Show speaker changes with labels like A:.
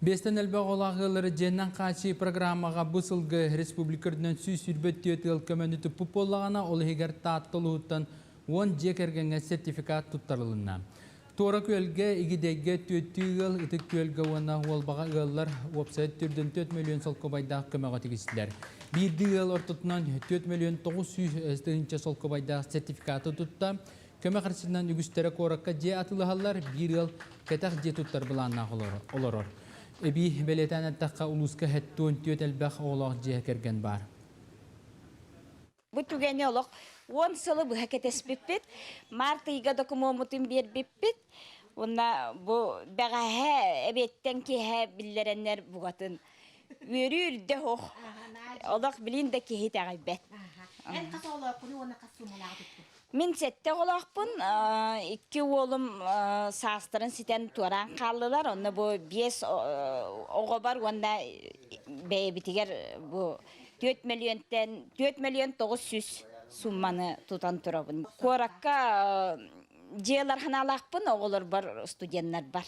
A: Биэстэн элбэх оҕолоох ыаллары дьиэннэн хааччыйыы программаҕа бу сылга республика үрдүнэн 124 ыал көмөнү туппут буоллаҕына, ол иһигэр Таатта улууһуттан 10 дьиэ кэргэҥҥэ сертификат туттарылынна. Туора Күөлгэ, Игидэйгэ түөттүү ыал, Ытык Күөлгэ уонна Уолбаҕа ыаллар уопсайа 4 миллион солкуобайдаах көмөҕө тигистилэр. Биирдии ыал ортотунан 4 миллион 900 тыһыынча солкуобайдаах сертификаты тутта. Көмө харчытынан үгүстэрэ куоракка дьиэ атыылаһаллар, биир ыал кэтэх дьиэ туттар былааннаах олорор. Эбии бэлиэтээн эттэххэ, улууска 74 элбэх оҕолоох дьиэ кэргэн баар.
B: Бу түгэни олох 10 сылы быһа кэтэспиппит. Март ыйга докумуоммутун биэрбиппит. Уонна бу бэҕэһээ эбиэттэн киэһэ биллэрэннэр бугатын үөрүү үрдэ ох. Олох билин да киһи итэҕэйбэт.
C: Эн хас оҕолооххунуй уонна хас суумалаах туттуҥ?
B: Мин сэттэ оҕолоохпун, икки уолум саастарын ситэн туораан хааллылар. Онно бу биэс оҕобор уонна бэйэбитигэр бу 4 мөлүйүөнтэн 4 мөлүйүөн 900 сумманы тутан турабын. Куоракка дьиэлэр ханаалаахпын, оҕолорбор, студеннарбар.